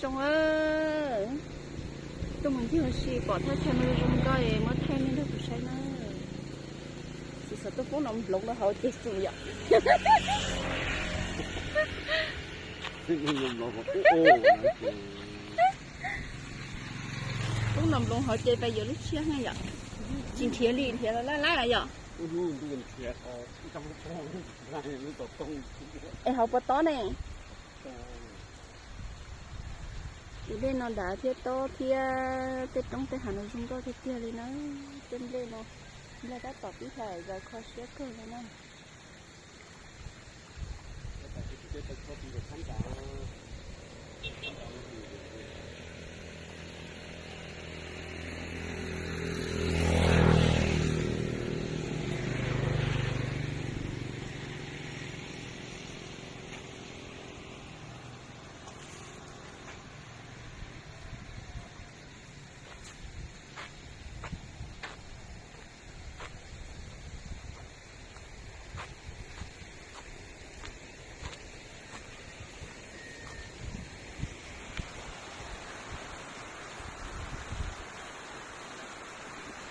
Zoo, tuaj mus ncig ua si pom thaj chaw no zoo nkauj es muab thaij nej nrog kuv saib na. Tsis xav tuaj poob no nploov rau hauv ces xum yom. Poob no nploov hauv ces pais yuav lub tshiab na yom. Tsis nrhiav li, nrhiav los laj laj yom. Es hauv puas tob ne. Tus dej no nrad thiab tob thiab tej roob tej hav no zoo nkauj tiag tiag li na. Tej nplej no, nplej tab tom pib hlais zaws kho siab kawg li na.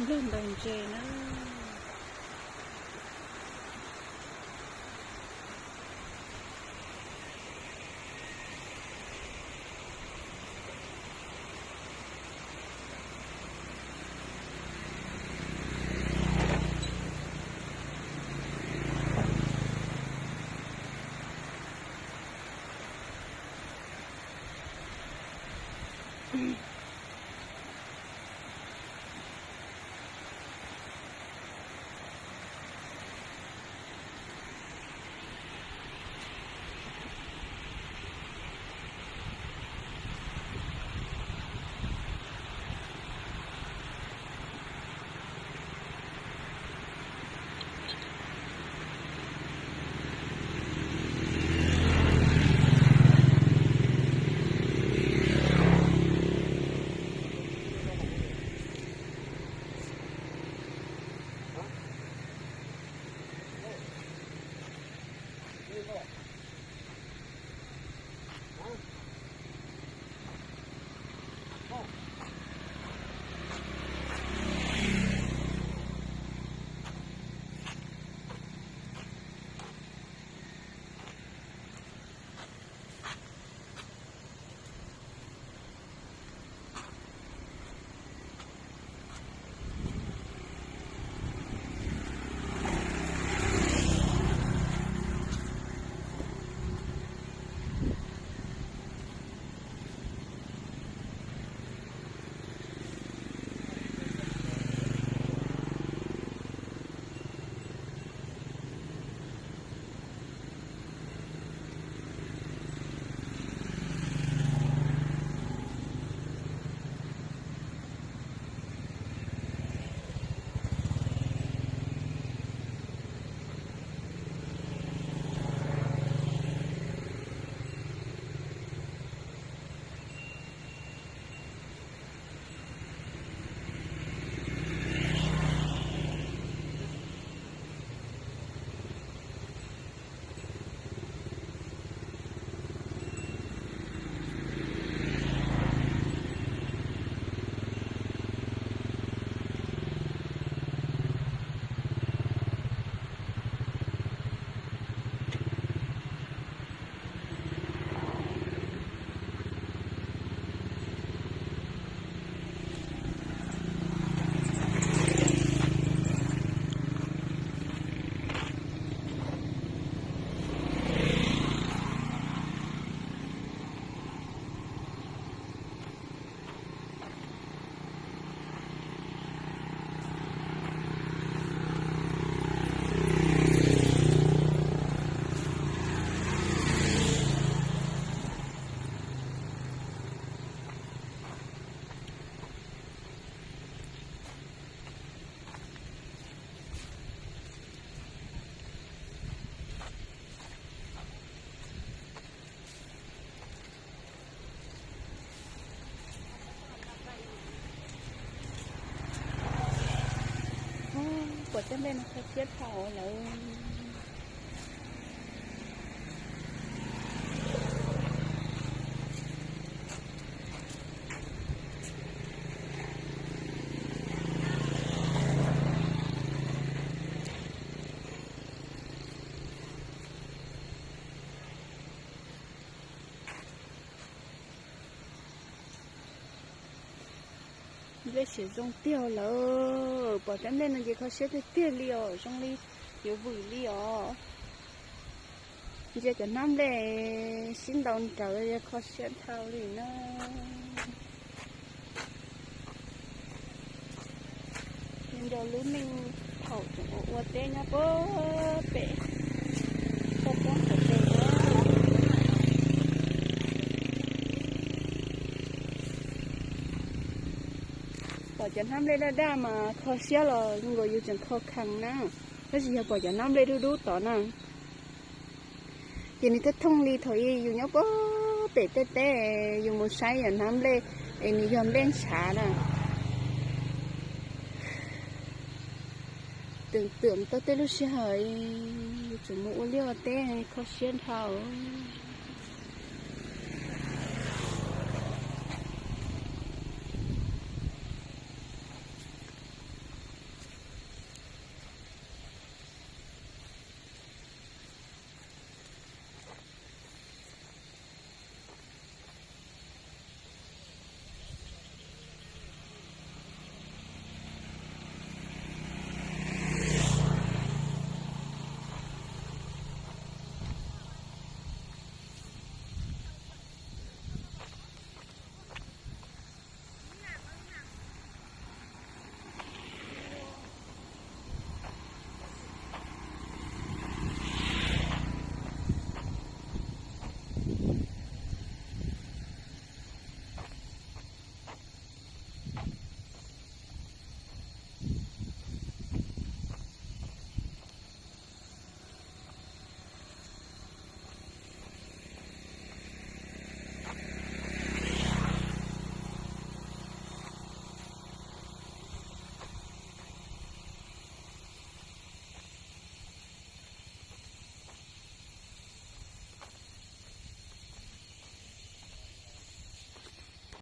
Nplog ntaus ntses na. Puas tej nplej no kho siab dhau lawm. Nplej siav zoo tiag lawm, pom cov nplej no ces kho siab tiag tiag li os, zoo li yuav vwm li os. Ntsia cov hnab nplej sib ntaus nrawv, kho siab dhau li na. Nrog lub neej thaum tseem ua ua teb nyob puag pem toj roob hauv pes na. Pom cov hnab nplej daj daj mas kho siab los zoo nkaus yus tseem kho khees na, tab sis yog pom cov hnab nplej dub dub tod na, ces nws thiaj thooj li thaum yus nyob puag pem tej teb, yus mus saib yam hnab nplej es nws yog nplej ntshav na. Twm twm tau tej lub sij hawm yus tseem mus ua liaj ua teb kho siab dhau.